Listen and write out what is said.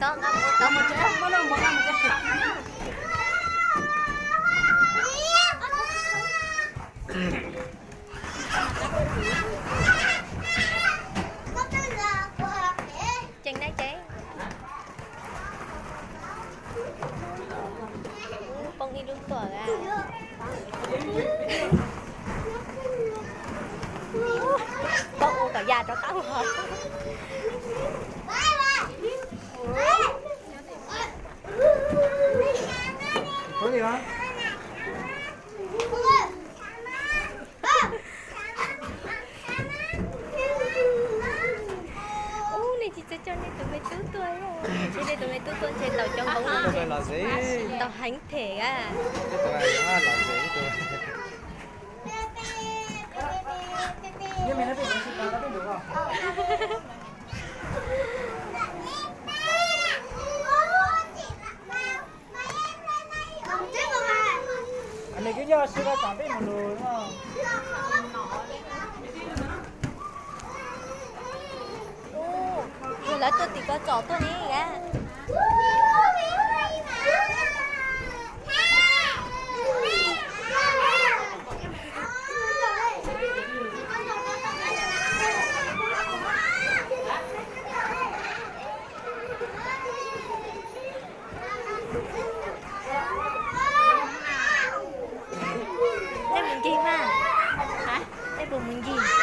Tod, tod. Ceev na ceev. Poob ib lub tuaj. Poob ua kom ya rov qab os. Ub, nej tsis txawj coj nej tus me tub tuaj, ntshe nej tus me tub tuaj ntshe tau coob hmoov, tau heev them a. Nws twb yog sib pab tom peb mus lus no. Ub, lawv tuaj tim ko txom tuaj ne a. Tej mus ncig mas, tej puas mus ncig?